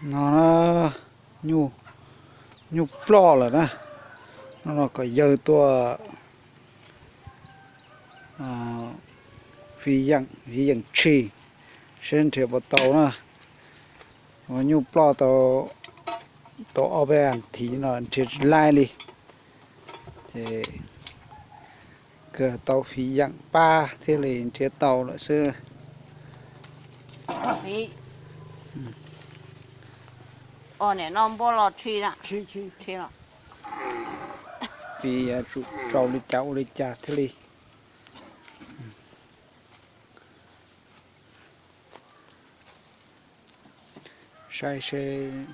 No na, nyuj, nyuj ploj lawm na. No, no kom yawg tuaj fiv yeem, fiv yeem tshis seb nrhiav puas tau na. Ua nyuj ploj tau, tau ob peb as thiv no nrhiav tsis laij li. Ces kawg tau fiv yeem pab thiaj li nrhiav tau lawm xwb. Fiv yuav tsum rau li cas ua li cas thiaj li. Saib seb.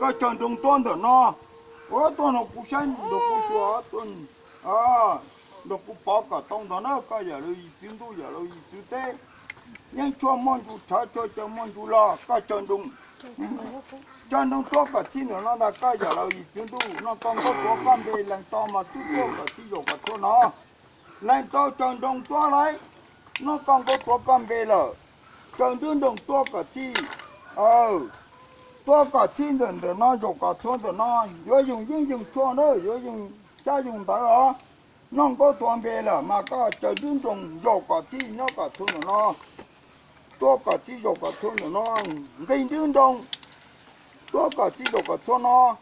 Koj caw nroo tuaj ntawm no, ua tuaj no kuv saib nrog kuv xyuas, nrog kuv pov kom tau ntawd na, koj yam li yim txwv ntuj yam li yim txwv teb, yeej tshuaj muaj ncu rhawv tshuaj caw muaj ncu los, koj caw nroo, caw nroo tuaj kom txhij ntawm no ntag, koj yam li yim txwv ntuj, noj koj nkaub tuav koj npe lees tau mas twb tuaj kom txhij zaum kom txhua no. Lees tau caw nroo tuaj lauj, noj koj nkaub tuav koj npe lawm, caw nroo tuaj kom txhij, tuaj kom txhij ntawm ntawm no zaum kom txhua ntawm no, yuav yoog yeeb yoog tshuaj na, yuav yoog xyab yoog ntawv os. Noj nkaub tuav npe lawm mas koj caw nroo zaum kom txhij nyob kom txhua ntawm no, tuaj kom txhij zaum kom txhua ntawm no, nqis nroo, tuaj kom txhij zaum kom txhua no,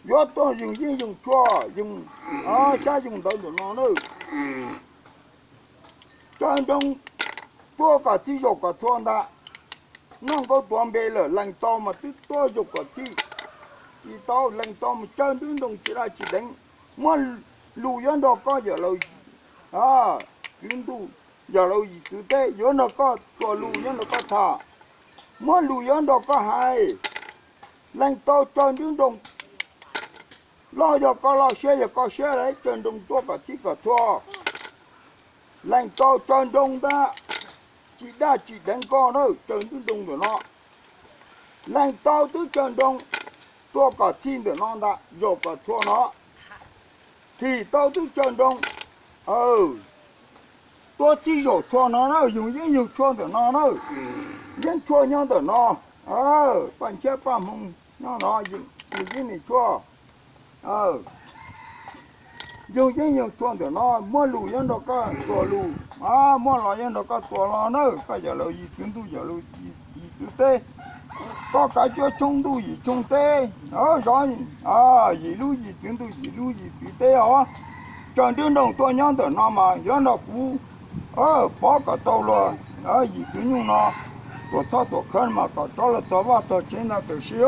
yuav tuaj yoog yeeb yoog tshuaj, yoog xyab yoog ntawv ntawm no na. Tsaws nroo tuaj kom txhij zaum kom txhua ntag. Noj nkauj tuav npe lawm, lees tau mas twb tuaj zaum kom txhij. Tsis tau lees tau mas tsaws nruab nroo tsis daj tsis deev. Muab lus yuav nrog koj yawm laus kwv ntuj, yawm laus yim txwv teb yuav nrog koj txuas lus yuav nrog koj tham. Muab lus yuav nrog koj hais. Lees tau tsaws nruab nroo, loj yog koj loj siab yog koj siab lawm, tsaws nroo tuaj kom txhij kom txhua. Lees tau tsaws nroo ntag, tsis daj tsis deev koj na, tsaws nruab nroo ntawm no. Lees tau twb tsaws nroo tuaj kom txhij ntawm no ntag, zaum kom txhua no. Thim tau twb tsaws nroo tuaj txhij zaum txhua no na, yoog yeeb yoog tshuaj ntawm no na. Yeeb tshuaj nyob ntawm no, paj ntshiab paj hmoo nyob no, yoog yeeb yoog tshuaj. Yoog yeeb yoog tshuaj ntawm no, muab lus yuav nrog koj txuas lus, muab los yuav nrog koj txuas los na, koj yawm laus yim txwv ntuj yawm laus yim txwv teb. Koj kav cuab tshoob ntuj yim tshoob teb, zov yim lub yim txwv ntuj yim lub yim txwv teb os. Tsaws nruab nroo tuaj nyob ntawm no mas yuav nrog kuv pov kom tau luag yim kwv nyuj no tuam txhoj tuam khawv mas kom rov los txog vaj txog tsev no tam sim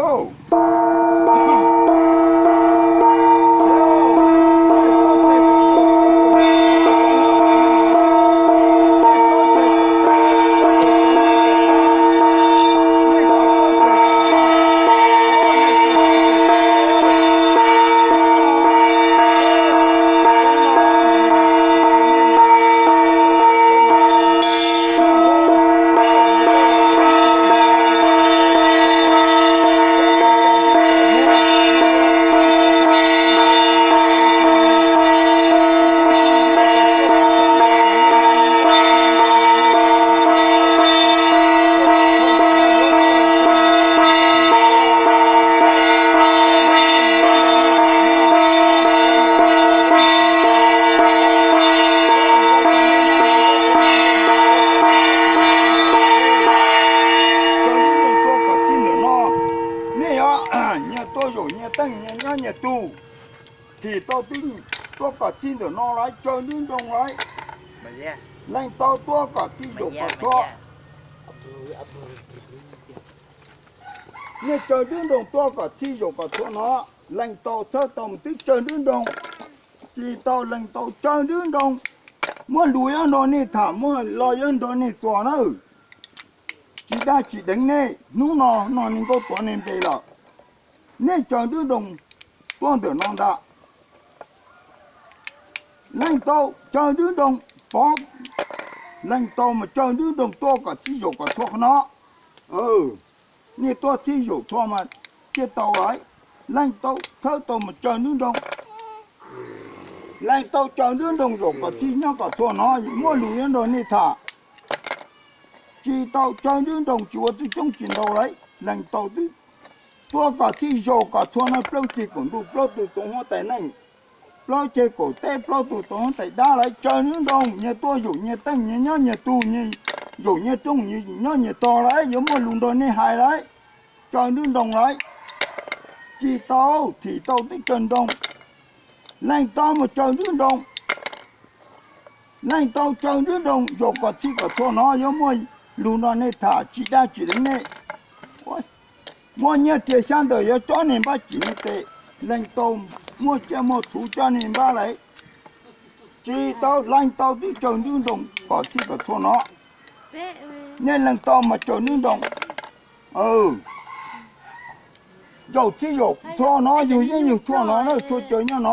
Tsaws nruab nroo tuaj kom txhij ntawm no, nej yog nyias tuaj zaum nyias teej nyias nyob nyias tug. Thim tau twb tuaj kom txhij ntawm no lawm, tsaws nruab nroo lawm. Lees tau tuaj kom txhij zaum kom txhua. Nej tsaws nruab nroo tuaj kom txhij zaum kom txhua no. Lees tau txhawb tau mas twb tsaws nruab nroo, tsis tau lees tau tsaws nruab nroo. Muab lus yuav nrog nej tham, muab lo yuav nrog nej txuas na. Tsis daj tsis deev nej, hnub no noj nej nkauj tuav nej npe lawm. Nej tsaws nruab nroo tuaj ntawm no ntag. Lees tau tsaws nruab nroo, pov, lees tau mas tsaws nruab nroo tuaj kom txhij zaum kom txhua qhov no. Nej tuaj txhij zaum txhua mas thiaj tau lawm. Lees tau thawb tau mas tsaws nruab nroo. Lees tau tsaws nruab nroo zaum kom txhij nyob kom txhua no, muaj lus yuav nrog nej tham. Tsis tau tsaws nruab nroo tsis ua txuj coob tsis ntau lawm, lees tau twb tuaj kom txhij zaum kom txhua no, plaub ceg kaum ntuj plaub tug txoos huab tais neej, plaub ceg kaum teb plaub tug txoos huab tais dab lawm, tsaws nruab nroo nyias tuaj zaum nyias teej nyias nyob nyias tug, zaum nyias rooj nyob nyias tog lawm, yuav muaj lus nrog nej hais lawm. Tsaws nruab nroo lawm. Tsis tau, thim tau twb tsaws nroo. Lees tau mas tsaws nruab nroo. Lees tau tsaws nruab nroo zaum kom txhij kom txhua no, yuav muaj lus nrog nej tham, tsis daj tsis deev nej. Muaj nyiaj txiag xyab ntawm yuav cob nej npab cim nej tes. Lees tau muaj tsiaj muaj txhuv cob nej npab lawm. Tsis tau, lees tau twb tsaws nruab nroo kom txhij kom txhua no. Nej lees tau mas tsaws nruab nroo. Zaum txhij zaum txhua no, yug yeeb yug tshuaj no na, tshuaj caw nyob no.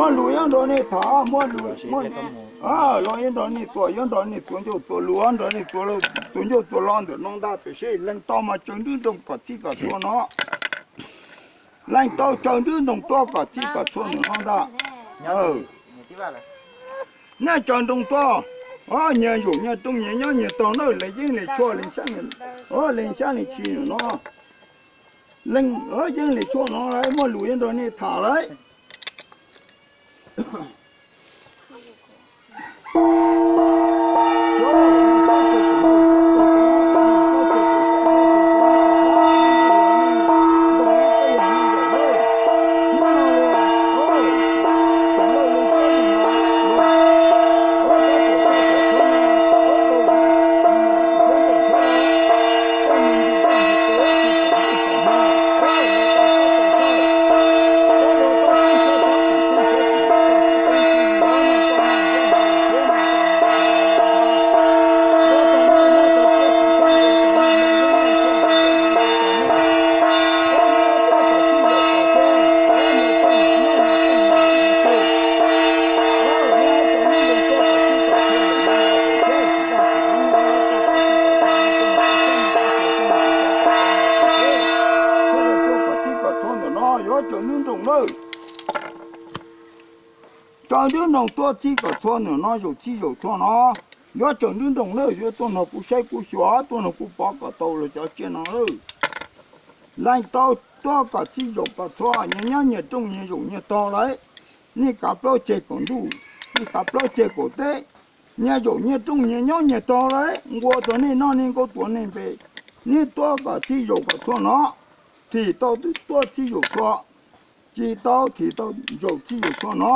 Muaj lus yuav nrog nej tham, muaj lus, muaj, los yuav nrog nej txuas, yuav nrog nej txuas ncauj txuas lus, nrog nej txuas, txuas ncauj txuas lo ntawm no ntag. Tiam sis leej tau mas tsaws nruab nroog kom txhij kom txhua no. Leej tau tsaws nruab nroog tuaj kom txhij kom txhua ntawm no ntag. Nej tsaws nroog tuaj, nyias zaum nyias rooj nyias nyob nyias taug na, leej yeeb leej tshuaj, leej xyab leej tshis no. Leej yeeb leej tshuaj no lawv muaj lus yuav nrog nej tham lawm. Txhij kom txhua ntawm no yuav tsaws nruab nroog lawm. Tsaws nruab nroog tuaj txhij kom txhua ntawm no, zaum txhij zaum txhua no. Yuav tsaws nruab nroog lawm, yuav tuaj nrog kuv saib kuv xyuas, tuaj nrog kuv pov kom tau los cov tsiaj no lawm. Leej tau tuaj kom txhij zaum kom txhua, nyias nyob nyias rooj nyias zaum nyias taug lawm. Nej kav plaub ceg kaum ntuj, nej kav plaub ceg kaum teb, nyias zaum nyias rooj nyias nyob nyias taug lawm. Nquas txog nej noj nej nkaub tuav nej npe. Nej tuaj kom txhij zaum kom txhua no, thim tau twb tuaj txhij zaum txhua, tsis tau thim tau zaum txhij zaum txhua no.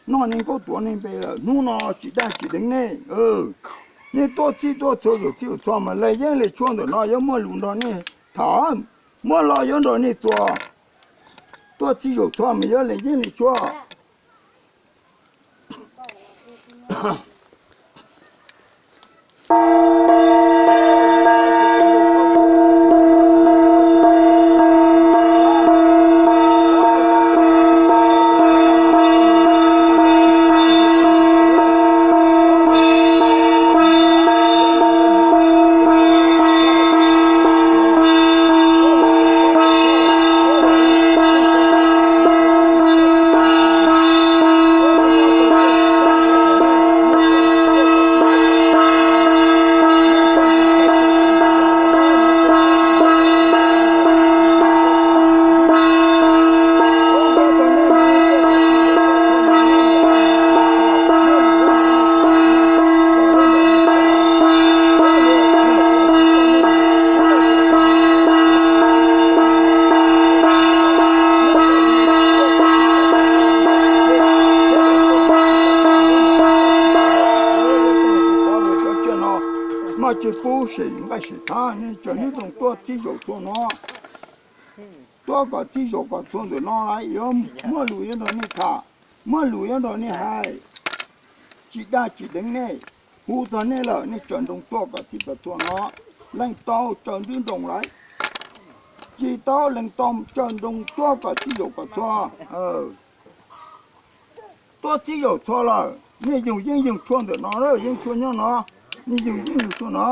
Noj nej nkaub tuav nej npe lawm, hnub no tsis daj tsis deev nej. Nej tuaj txhij tuaj txhua zaum txhij zaum txhua mas leej yeeb leej tshuaj ntawm no yuav muaj lus nrog nej tham. Muaj lo yuav nrog nej txuas. Tuaj txhij zaum txhua mas yuav leej yeeb leej tshuaj. Maj tsis pub sim nqaij sim thab, nej tsaws nruab nroog tuaj txhij zaum txhua no. Tuaj kom txhij zaum kom txhua ntawm no lawm, yuav muaj lus yuav nrog nej tham, muaj lus yuav nrog nej hais. Tsis daj tsis deev nej, hu txog nej lawm, nej tsaws nroog tuaj kom txhij kom txhua no. Leej tau tsaws nruab nroog lawm, tsis tau leej tau tsaws nroog tuaj kom txhij zaum kom txhua. Tuaj txhij zaum txhua lawm, nej yug yeeb yug tshuaj ntawm no, yeeb tshuaj nyob no, nej yug yeeb yug tshuaj no.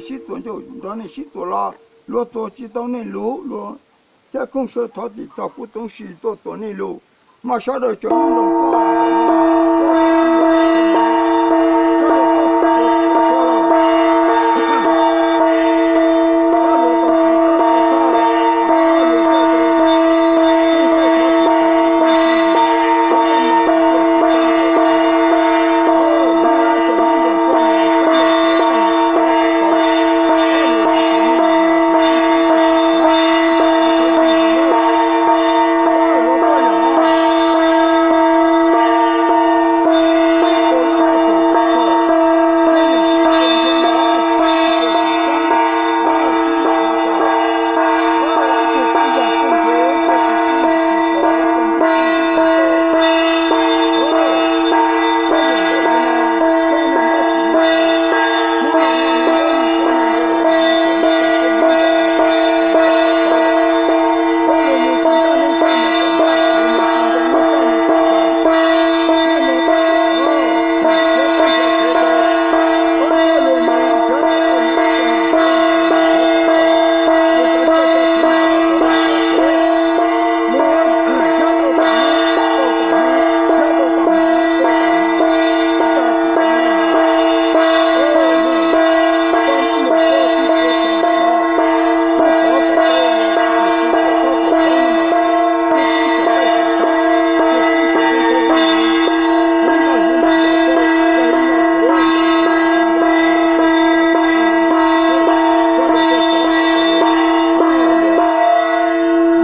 sib txuas ncauj nrog nej sib txuas los, luag txuas tsis tau nej lus, luag thiab Kooj Sa thov tim txog kuv Toov Sis tuaj txuas nej lus, mas sawv daws tseem nrog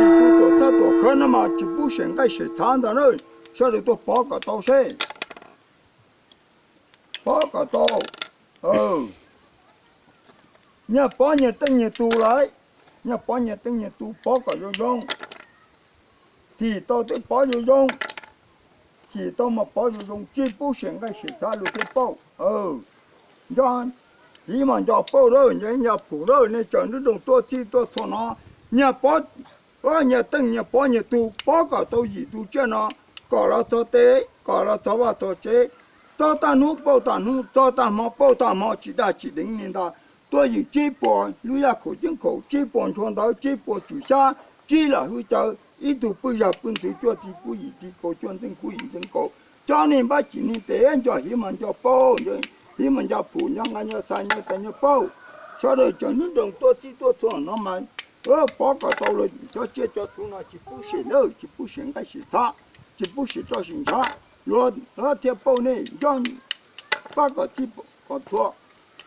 Yim tus tuam txhab tuam khawv no mas tsis pub sem nqaij sem txhav ntag na, sawv daws tuaj pov kom tau seb. Pov kom tau. Nyias pov nyias teej nyias tus lawm, nyias pov nyias teej nyias tus, pov kom zoo zoo. Thim tau twb pov zoo zoo, thim tau mas pov zoo zoo, tsis pub sem nqaij sem txhav, luag thiaj paub. Nco, hiv mas nco pauj lawm, nco, nco phum lawm, nej tseem nruab nroos tuaj txhij tuaj txhua no, nyias pov, nyias teej nyias pov nyias tus, pov kom tau yim tus tsiaj no, kom los txog tes, kom los txog vaj txog tsev, txog tag hnub pauj tag hnub, txog tag hmo pauj tag hmo, tsis daj tsis deev li ntag. Tuaj ywm tsib puas lub yaj khaum ceeb khaum, tsib puas ntshua ntawv, tsib puas tswm xyab, tsib lam hwj cawv, ib tug pwj zag pwj ntxwv, cuaj tig kub yim tig kaus, cuaj ntxeej kub yim ntxeej kaus, cov niag npab tsim niag tes, nco hiv mas nco pauj, hiv mas nco phum, nco nqa nco xaiv, nco tes nco pauj. Sawv daws tseem nruab nroos tuaj txhij tuaj txhua no mas, pov kom tau los cov tsiaj cov txhu no tsis pub sem lawm, tsis pub sem nqaij sem txhav, tsis pub sem roj sem ntshav, luag thiaj pauj nej nco, pab kom txhij kom txhua,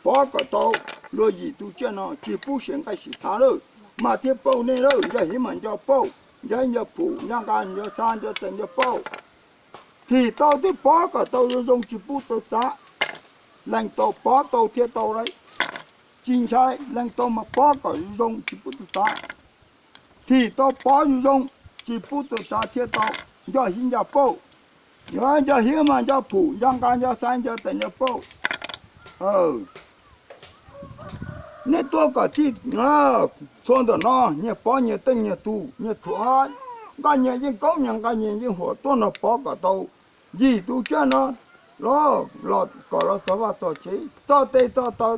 pov kom tau luag yim tus tsiaj no tsis pub sem nqaij sem txhav lawm, mas thiaj pauj nej lawm, nco hiv mas nco pauj, nco hiv nco phum, nco nqa nco xaiv, nco tes nco pauj. Thim tau twb pov kom tau zoo zoo tsis pub txawv txav, lees tau pov tau thiaj tau lawm. Tsis ntshai, lees tau mas pov kom zoo zoo tsis pub txawv txav. Thim tau pov zoo zoo tsis pub txawv txav thiaj tau, nco hiv nco pauj. Nco hiv mas nco phum, nco nqa nco xaiv, nco tes nco pauj. Nej tuaj kom txhij txhua ntawm no, nyias pov nyias teej nyias tus, nyias thuam nqaj nyias yeej koob, nyias nqa nyias yeej huam tuaj no, pov kom tau yim tus tsiaj no los, los kom los txog vaj txog tsev, txog tes txog taw,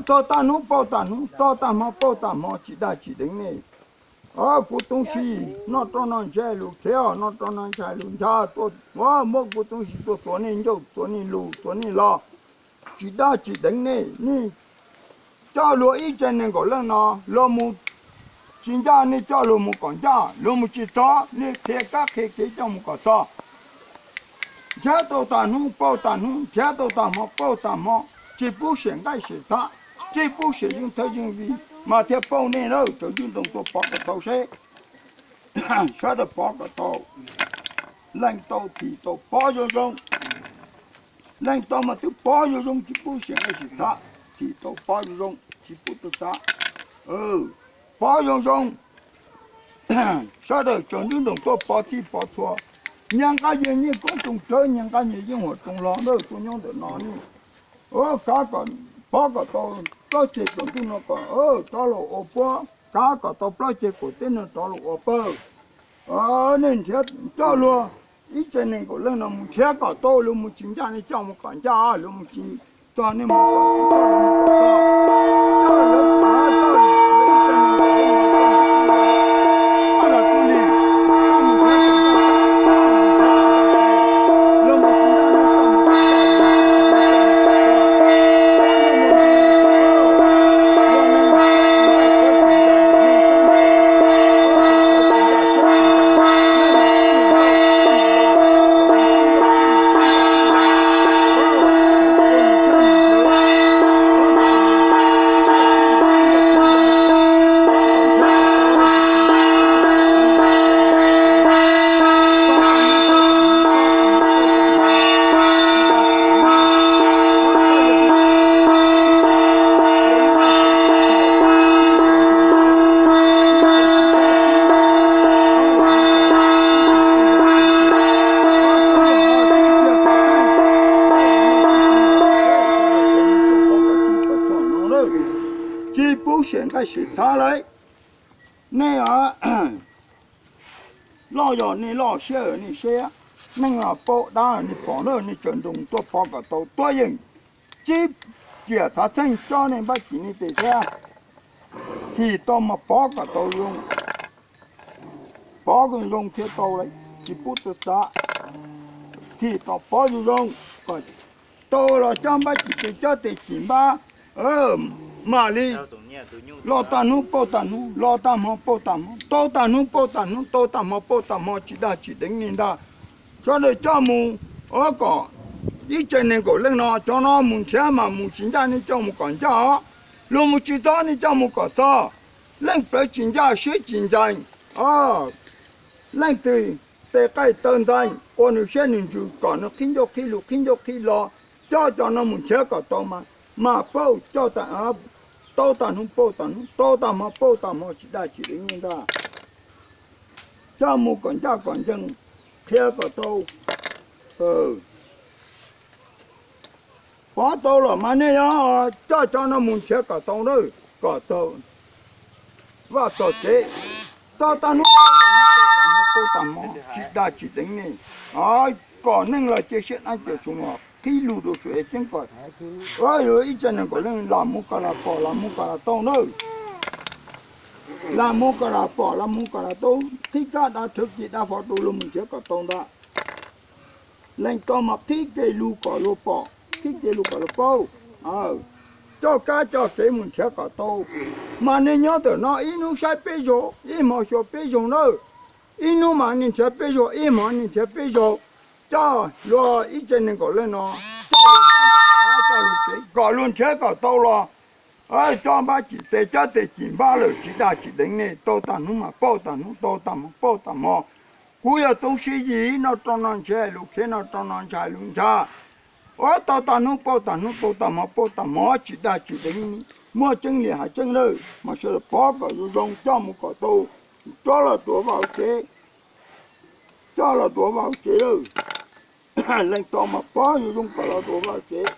txog tag hnub pauj tag hnub, txog tag hmo pauj tag hmo, tsis daj tsis deev nej. Kuv Toov Sis noj rau no ntshai lus khiav, noj rau no ntshai lus ncha tuaj, muab Kuv Toov Sis tuaj txuas nej ncauj, txuas nej lus, txuas nej los, tsis daj tsis deev nej. Nej coj luag ib tsev nees nkaum leej no, luag mus tsis ncaj nej coj luag mus kom ncaj, luag mus tsis txog nej qhia kab qhia kev coj mus kom txog. Nrhiav tau tag hnub pauj tag hnub, nrhiav tau tag hmo pauj tag hmo, tsis pub sem nqaij sem txhav, tsis pub sem yeej thawj yeej vij, mas thiaj pauj nej lawm. Tseem nruab nroos tuaj pov kom tau seb. Sawv daws pov kom tau, lees tau thim tau pov zoo zoo. Lees tau mas twb pov zoo zoo, tsis pub sem nqaij sem txhav, thim tau pov zoo zoo, tsis pub txawv txav, pov zoo zoo. Sawv daws tseem nruab nroos tuaj pov txhij pov txhua, nyias nqa nyias nyiaj koob roos rawv, nyias nqa nyias yeej huam roos los ntawm tuaj nyob ntawm no ne. Kav kom pov kom tau plaub ceg kaum ntuj no kom rov los ua puab, kav kom tau plaub ceg kaum teb no rov los ua pawg. Nej nrhiav coj luag ib tsev nees nkaum leej no mus nrhiav kom tau, luag mus tsis ncaj nej coj mus kom ncaj, luag mus tsis txog nej mus kom tsis txog, luag mus kom txog. Tab sis txhob lawm, nej loj yog nej loj, siab yog nej siab, neeg los paub, dab los nej pom na, nej tseem nroo tuaj pov kom tau tuab yeej. Tsib riam txhav txheej tsob nej npab tsis nej tes thiab, thim tau mas pov kom tau zoo, pov zoo zoo thiaj tau lawm, tsis pub txav txav. Thim tau pov zoo zoo kom tau los coj npab tsis tes, coj tes tsis npab, mam li los tag hnub pauj tag hnub, los tag hmo pauj tag hmo, tau tag hnub pauj tag hnub, tau tag hmo pauj tag hmo, tsis dag tsis deev li ntag. Sawv daws coj mus, kom ib tsev neeg nkaum leej no, cov no mus nrhiav mas mus tsis ncaj nej coj mus kom ncaj os, luag mus tsis txog nej coj mus kom txog. Leej plawv tsis ncaj siab tsis ncees, leej twg tes qaij taw ntxees ua nws siab nws ntsws kom nws qhib ncauj qhib lus qhib ncauj qhib lo, coj cov no mus nrhiav kom tau mas, mas pauj coj tau tag hnub pauj tag hnub, tau tag hmo pauj tag hmo, tsis dag tsis deev li ntag. Coj mus kom ncaj kom ncees, qhia kom tau. Pov tau los mas nej yuav coj cov no mus nrhiav kom tau na, kom tau vaj txog tsev, tau tag hnub pauj tag hmo, tsis dag tsis deev nej, kom neeg los cia siab dab cia tsu qhib lus rau suav ceeb kom ib tsev neeg nkaum leej lam mus kom lam pom, lam mus kom lam tau na, lam mus kom lam pom, lam mus kom lam tau, qhib kab dav rhawv kis dav fo rau luag mus nrhiav kom tau ntag. Leej tau mas qhib kev lus kom luag pom, qhib kev lus kom luag paub, coj kab coj kev mus nrhiav kom tau. Mas nej nyob ntawm no ib hnub saib peb zaug, ib hmo xyuas peb zaug na, ib hnub mas nej nrhiav peb zaug, ib hmo nej nrhiav peb zaug, coj luag ib tsev neeg nkaum leej no, coj luag kev kom luag nrhiav kom tau los, coj npab tsis tes, coj tes tsis npab lawm, tsis dag tsis deev nej, tau tag hnub mas pauj tag hnub, tau tag hmo pauj tag hmo. Kuv yog Txoov Siv Yim, no rau no ntshe lus khiav, no rau no ntshe lus ntsha. Tau tag hnub pauj tag hnub, tau tag hmo pauj tag hmo, tsis dag tsis deev, muaj tseeb li hais tseeb lawm mas sawv daws pov kom zoo zoo coj mus kom tau, tso los tuav vaj tsev, coj los tuav vaj tsev lawm. Leej tau mas pov zoo zoo kom los tuav vaj tsev.